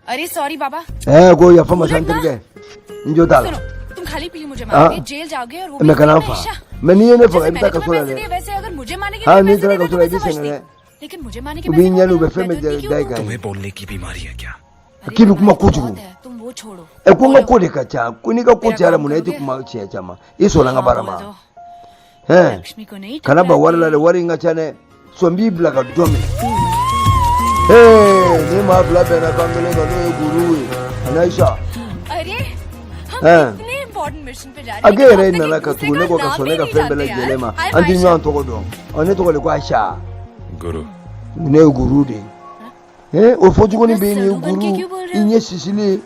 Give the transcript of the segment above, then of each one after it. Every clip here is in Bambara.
अरे सॉरी बाबा। Ɛɛ, ko yafa ma sa, n terikɛ, n jo t'a la. सुनो, तुम खाली पीली मुझे हाँ। मारोगे, जेल जाओगे और वो Mais kana n fa, mais n'i ye ne faga, i जैसे bɛ मैंने taa kaso तुम्हें la पैसे dɛ. दिए वैसे अगर मुझे मारने के हाँ, लिए n'i पैसे taara देते kaso तो la, मैं i bɛ sɛgɛn समझती, dɛ. लेकिन मुझे मारने के U b'i पैसे ɲani, u कौन bɛ देगा? fɛn मैं bɛɛ तो इतनी da i क्यों kan. तुम्हें बोलने की बीमारी है क्या? अरे K'i bɛ kuma तुम्हारी kojugu. बहुत है, तुम वो छोड़ो। Ɛ, ko n ka बोलो। ko de ka ca, ko n'i ka ko मेरा cayara, काम mun na i tɛ करोगे? kuma siɲɛ caman? I sɔnna n ka हाँ, baara बोल ma. दो। Hɛn, Lakshmi को नहीं kana ban wari la ठुकराते। dɛ, wari in ka ca dɛ. Sɔn b'i bila ka dɔ minɛ. Hee, ni maa fila bɛnna kan kelen kan, n'o ye Guru ye ani Ayisa. अरे हम हाँ। इतने important mission पे जा A रहे हैं k'e कि yɛrɛ अब तक nana एक ka दूसरे tugu का ne kɔ ka नाम sɔn ही ne ka नहीं fɛn bɛɛ जानते यार। lajɛlen ma. I am An tɛ Ayesha. ɲɔgɔn tɔgɔ dɔn. Ɔ, ne tɔgɔ de ko Ayisa. Guru. Ne ye Guru de ye. Hɛn, o fɔcogo nin bɛ nin ye. इतना सरू बन के Guru क्यों बोल i रहे हो? ɲɛ sisilen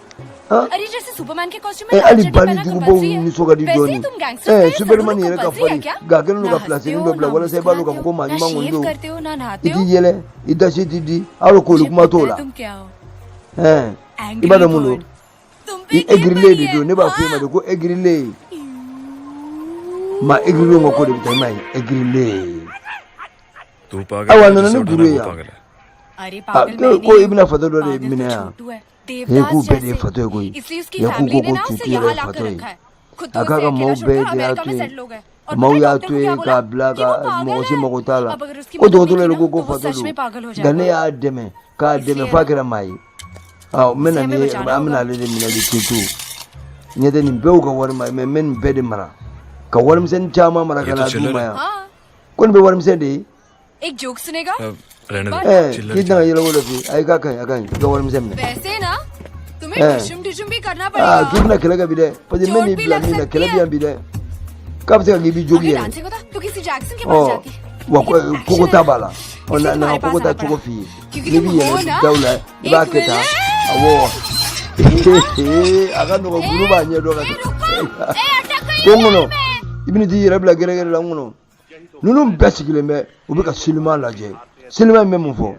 han. अरे जैसे सुपरमैन के कॉस्ट्यूम ɛ में लाल hali चड्डी bani पहना jugubaw compulsory है, nisɔn ka di वैसे ही dɔɔni. तुम गैंगस्टर Ɛ, का ये सरू Superman yɛrɛ ka कंपल्सरी है farin क्या? nka a kɛlen don ना ka हंसते pilasinin हो dɔ bila ना walasa i b'a dɔn k'a मुस्कुराते fɔ ko हो, maa ना ɲuman kɔni शेव don. करते हो, ना नहाते I हो। t'i yɛlɛ, i dasi t'i di, hali k'olu मुझे kuma पता t'o है la. तुम क्या हो। Ɛn, i b'a angry dɔn mun don? Bird. तुम पे I गिर egirilen पड़ी de है। don. Ne b'a fɔ e ma de ko egirilen. Maa egirilenw ka ko de bɛ taa, i m'a ye, egirilen. तू पागल Ayiwa, है, a nana जिसे ni उठाना Guru ye वो yan. पागल है। अरे A पागल मैं ko नहीं i हूँ। bɛna fatɔ dɔ de पागल तो minɛ yan. छोटू है, He, k'u Devdas bɛɛ de ye जैसे। fatɔ ye koyi. इसलिए उसकी Yan k'u family ko ने ko ना उसे Tutu yɛrɛ यहाँ ye लाकर fatɔ ye. रखा है। खुद तो A k'a उसे ka अकेला maaw bɛɛ छोड़कर de y'a America to में yen. Settle हो गए। और Maaw पता है y'a doctor to को क्या yen बोला k'a bila कि वो ka पागल mɔgɔ si है। mago t'a la. अब अगर उसकी Ko मदद नहीं dɔgɔtɔrɔ की yɛrɛ ना ko ko तो वो fatɔ सच don, में पागल हो nka ne जाएगा। y'a dɛmɛ k'a dɛmɛ इसलिए f'a ना kɛra maa ye. Awɔ, n उसे bɛna हमें ni बचाना an bɛna होगा। ale de minɛ de. Tutu ɲɛ tɛ nin bɛɛ y'u ka wari ma, mais n bɛ nin bɛɛ de mara ka warimisɛnnin caman mara ये ka तो na d'u चिल्लर ma है। yan. हाँ, Ko nin bɛ warimisɛn de ye. एक जोक सुनेगा? अब रहने दे। पर Ɛɛ, चिल्लर k'i tɛna ka चाहिए। yɛlɛ o de fɛ yen. Ayi, k'a ka ɲi, a ka ɲi, i ka warimisɛn minɛ. वैसे ना तुम्हें ɛɛ टिशुम टिशुम भी करना aa, पड़ेगा। k'i bɛna kɛlɛ kɛ bi dɛ, parce que n bɛ चोट n'i भी bila लग min na, सकती kɛlɛ bɛ है। yan bi dɛ. K'a bɛ se ka k'i b'i अगर jogi yɛrɛ. डांसिंग होता तो किसी जैक्सन के पास Ɔ, जाती, wa लेकिन एक्शन koko है ta ना, b'a la. Ɔ, इसलिए na na तुम्हारे koko पास ta आना पड़ा, cogo f'i ye. क्योंकि N'i तुम b'i हो yɛlɛ ना daw la, i b'a एक kɛ tan. Villain. Awɔ, a ka nɔgɔn, Guru b'a ɲɛ dɔn ka ए tɛmɛ. रुको, ए अटक गई Ko n यार kɔnɔ मैं। i bɛna t'i yɛrɛ bila gɛrɛgɛrɛ la. N kɔnɔ ninnu bɛɛ sigilen bɛ, u bɛ ka sinima lajɛ. Sinima in bɛ mun fɔ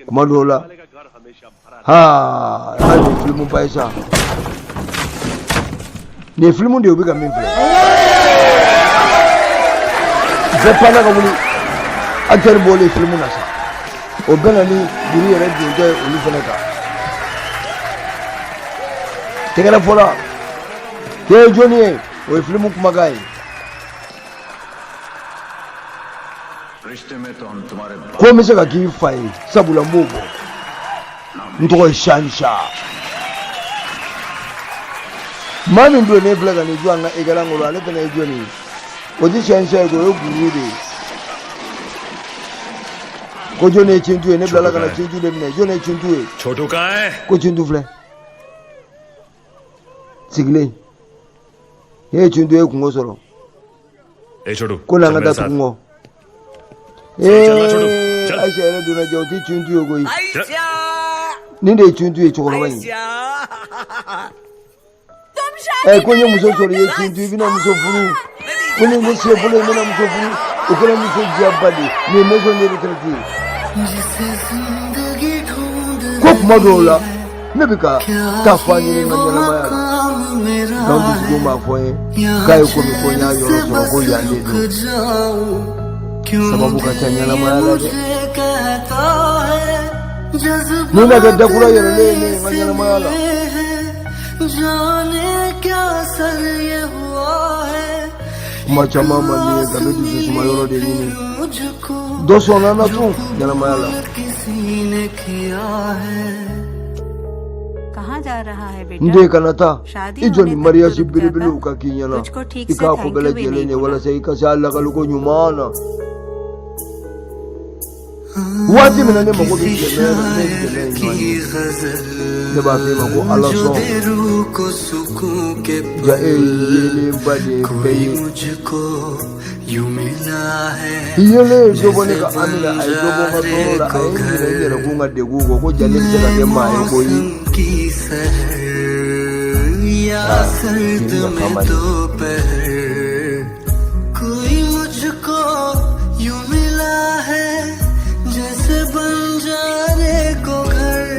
kuma dɔw la? Ha, hali nin filimu ba ye sa, nin ye filimu de ye, u bɛ ka min filɛ. Bɛɛ panna ka wuli, acteur bɔlen filimu na sa, o bɛ na ni Guru yɛrɛ dontɔ ye olu fana kan. Tɛgɛrɛ fɔla k'e ye jɔnni ye? O ye filimu kumakan ye. Ko n bɛ se ka k'i fa ye, sabula n b'o bɔ. N tɔgɔ ye Shansa. Maa min don ne filɛ ka nin jɔ an ka écran kɔrɔ, ale fana ye jɔnni ye? O tɛ Shansa ye koyi, o ye Guru de ye. Ko jɔnni ye Cintu ye? Ne bilala ka na Cintu de minɛ. Jɔnni ye Cintu ye? छोटू कहाँ है? Ko Cintu filɛ sigilen e ye. Cintu ye kungo sɔrɔ. ए छोटू, Ko n'an चल ka मेरे taa साथ। tugun kɔ. चल ना छोटू, Ee, चल। Ayisa yɛrɛ donna jɛ, o tɛ Cintu ye koyi. चल। Nin de ye Cintu ye, cɛkɔrɔba in. तुम Ɛ, शादी ko n ye करो muso sɔrɔ i ye. Chhotu. Cintu, i bɛna muso furu. Ko ni ne se bolo, i bɛna muso furu. O kɛra muso diyaba de ye. Nin ye maison de retraite ye. Ko kuma dɔw la, ne bɛ ka taa fa ɲini n ka ɲɛnamaya la, nka n dusukun b'a fɔ n ye k'a ye komi ko n y'a yɔrɔ sɔrɔ, ko yan de don. Sababu ka ca ɲɛnamaya la dɛ. Ni na kɛ dakura yɛlɛlen ye ne ye n ka ɲɛnamaya la. Kuma caman man di n ye, nka n bɛ dusu suma yɔrɔ de ɲini. Dɔ sɔnna n na tun ɲɛnamaya la. कहाँ जा रहा है N बेटा? den, kana taa. शादी I jɔ होने ni तक तो mariage रुक जाता। belebelew ka k'i ɲɛna, तुझको ठीक i से k'a ko thank bɛɛ you भी lajɛlen नहीं ye बोला। walasa i ka se a lakaliko ɲuman na. Waati min na ne mago bɛ dɛmɛ na, ne dɛmɛ ye ɲɔgɔn ye, ne b'a f'i ma ko Ala sɔn ja, e ye yeelenba de ye bɛɛ ye. Yelen ye dɔ bɔ ne ka hami na, a ye dɔ bɔ n ka tɔɔrɔ la, a ye n ɲinɛ n yɛrɛ kun ka degun kɔ, ko ja ne bɛ se ka kɛ maa ye koyi. Aa, nin nafa ma di. कोई मुझको यूं मिला है जैसे बंजारे को घर।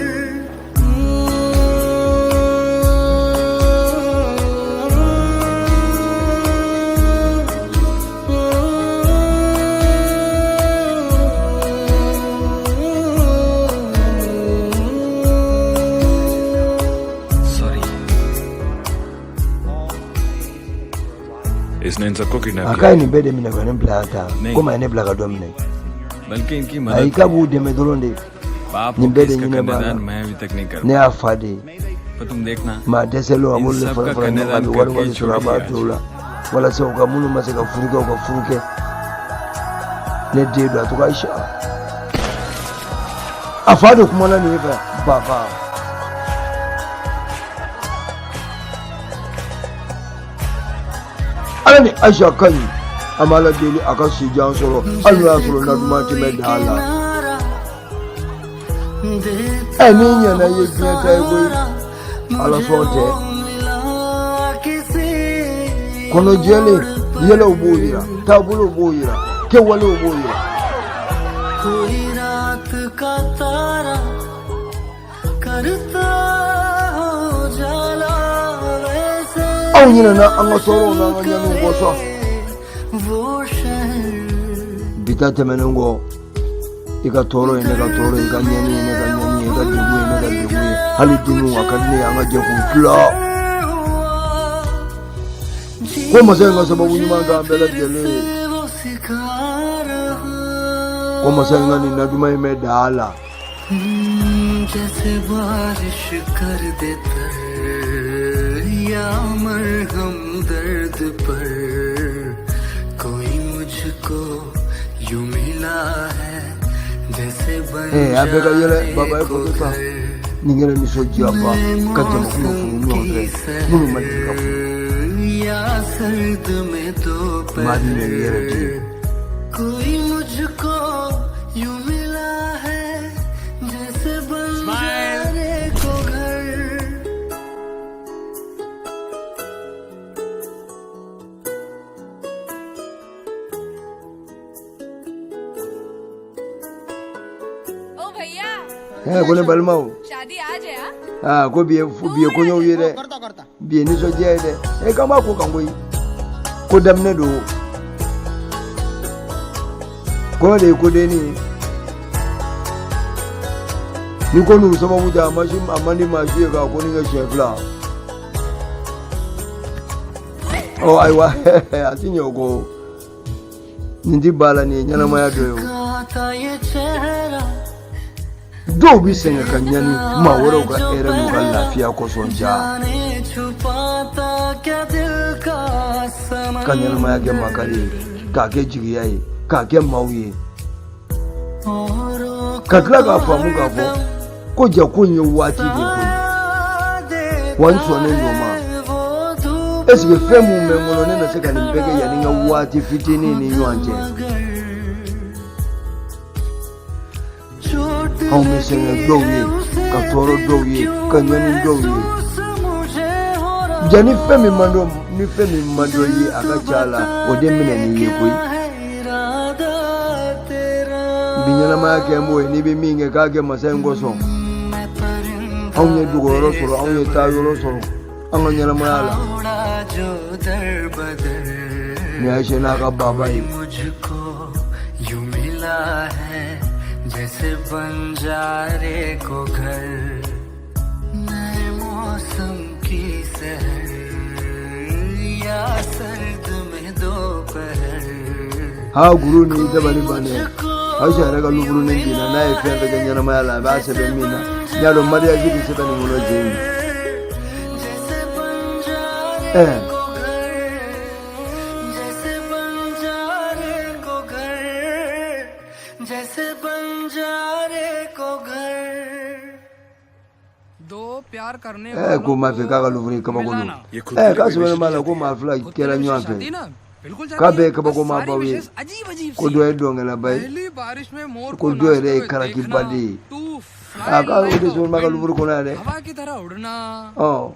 इसने इन सबको A kidnap k'a किया। ye nin bɛɛ de minɛ ka ne bila yan tan, ਨਹੀਂ। Komi a ye ne bila ka dɔ minɛ. बल्कि इनकी Ayi, मदद k'a b'u dɛmɛ dɔrɔn de. बाप Nin को bɛɛ de इसका ɲinɛ b'a la. कन्यादान मैं अभी तक नहीं कर Ne y'a fa de ye. पर तुम देखना, Maa dɛsɛlenw, a In b'olu de sab fara ka fara ɲɔgɔn kan, a bɛ kanyadaan wari karke wari sɔrɔ, a b'a chhodi don o la walasa u ka minnu ma se ka furu kɛ, u ka furu kɛ. Ne den don, a tɔgɔ Ayisa. A fa de kumana nin ye fɛ baba. Ala ni Ayisa ka ɲi, an b'Ala deli a ka si jan sɔrɔ, hali n'o y'a sɔrɔ na duman tɛmɛ da la. देता Ɛ, n'i ɲɛna i ye diɲɛ ta ye koyi. Ala मुझे sɔn tɛ. वो मिला किसी Kɔnɔ jɛlen, yɛlɛw b'o yira, taabolow b'o yira, kɛwalew b'o yira. कोई रात का तारा करता हो जाला वैसे Anw ɲinɛna an ka tɔɔrɔw n'an ka ɲaniw kɔ sa. वो शहर Bi ta tɛmɛnen kɔ, i ka tɔɔrɔ ye ne ka tɔɔrɔ ye, i ka ɲani ye ne ka ɲani ye, i ka degun ye ne ka degun ye. Hali dimiw, a ka di ne ye an ka jɛ k'u tila. Ko masa in ka sababu ɲuman k'an bɛɛ lajɛlen ye. वो सिखा रहा Ko masa in ka nin naduman in bɛ da la. जैसे बारिश कर दे तर या मरहम दर्द पर कोई मुझको यूं मिला है जैसे A bɛɛ ka yɛlɛ, Banjare baba ye को foto ta. घर Nin kɛra nisɔndiyaba ka jamakulu furu ɲɔgɔn fɛ minnu ma deli ka furu. या सर्द में Maa b'i minɛ i yɛrɛ दोपहर den. कोई मुझको यूं मिला है जैसे बंजारे को घर। ओ भैया, Ko ne balimaw. शादी आज है हाँ? Aa, ko bi ye bi ye kɔɲɔw ye dɛ. Bi ye nisɔndiya ye dɛ. K'an b'a ko kan koyi. Ko daminɛ don. Kɔɲɔ de ye kodenni ye. Ni ko n'u sababu tɛ, a ma si, a man di maa si ye k'a ko ni kɛ siɲɛ fila. Ɔ ayiwa, a ti ɲɛ o kɔ. Nin ti ba la, nin ye ɲɛnamaya dɔ ye o. आता ये चेहरा Dɔw bi sɛgɛn ka ɲani maa wɛrɛw ka hɛrɛ n'u ka lafiya kosɔn ja. जाने छुपाता क्या दिल का Ka ɲɛnamaya kɛ समंदर makari ye, k'a kɛ jigiya ye, k'a kɛ maaw ye. औरों Ka को tila तो k'a faamu k'a fɔ हरदम ko ja ko in ye waati de ko ye. साया देता Wa n sɔnnen don o ma. है वो धूप Est ce que fɛn mun bɛ n kɔnɔ, ne na se ka nin bɛɛ kɛ yanni n ka waati fitinin ni ɲɔgɔn cɛ? मगर चोट Anw bɛ sɛgɛn dɔw ye, ka tɔɔrɔ dɔw ye, ka ɲani dɔw ye. महसूस मुझे हो रहा Ja, ni fɛn min man dɔ, ni fɛn min man dɔ ye, a ka ca la o de minɛ n'i ye koyi. है इरादा तेरा। Bi ɲɛnamaya kɛ m'o ye, n'i bɛ min kɛ, k'a kɛ masa in kosɔn. मैं परिंदा Anw ye dogoyɔrɔ sɔrɔ, anw ye taayɔrɔ sɔrɔ an ka ɲɛnamaya la. उड़ा जो दर बदर Nin Ayise n'a ka baba ye. मुझको यूं मिला है जैसे बंजारे को घर नए मौसम की सहर या सर्द में दोपहर Ha, guru ni dabali bannen. Ayisa yɛrɛ ka luburunin binna n'a ye fɛn fɛn kɛ ɲɛnamaya la, a b'a sɛbɛn min na, n y'a dɔn mariage bɛ sɛbɛn nin kɔnɔ jen. जैसे बंजारे को घर जैसे बंजारे को घर जैसे बंजारे को घर। दो प्यार करने Ko वालों ma fɛ को k'a ka lufuri kabako don. मिलाना ये खुद K'a के लिए कोई sɛbɛnnen wish b'a la नहीं ko maa fila खुद के kɛra लिए ɲɔgɔn विशेष fɛ, आती ना, बिल्कुल k'a जाती bɛɛ है ye बस kabako सारी maabaw ye, wishes अजीब अजीब ko सी dɔ हैं। ye dɔnkɛlaba ye, पहली बारिश में मोर ko को dɔ yɛrɛ नाचते ye हुए karakiba देखना, de ye. To A fly ka o like de a sɛbɛn b'a ka wind, lufuri kɔnɔ yan dɛ. हवा की तरह उड़ना, Ɔ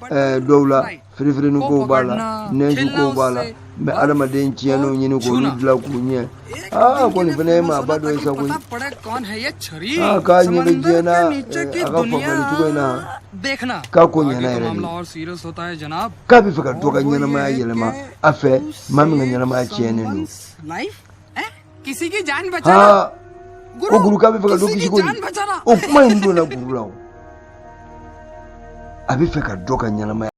dɔw la butterfly firifirinin को kow b'a la, पकड़ना, nɛnsu खेलना kow b'a la, उससे, n bɛ बर्फ adamaden tiɲɛnenw को ɲini k'olu छूना। dilan k'u ɲɛ. एक Aa, दिन ko के nin लिए fana ye famous maaba होना dɔ ye ताकि sa koyi. पता पड़े कौन है ये छरी, Aa, k'a ɲɛ bɛ समंदर diɲɛ na के नीचे की a ka दुनिया faamuyali cogo in na, देखना। k'a ko आगे ɲɛna तो yɛrɛ de. मामला और सीरियस होता है जनाब, K'a bɛ fɛ ka dɔ और ka वो ये ɲɛnamaya है yɛlɛma कि a fɛ, to maa min ka save ɲɛnamaya tiɲɛnen don. someone's life, eh? किसी की जान बचाना, Ha, ko गुरु guru k'a bɛ fɛ ka dɔ किसी kisi की koyi. जान बचाना। O kuma in donna guru la o. A bɛ fɛ ka dɔ ka ɲɛnamaya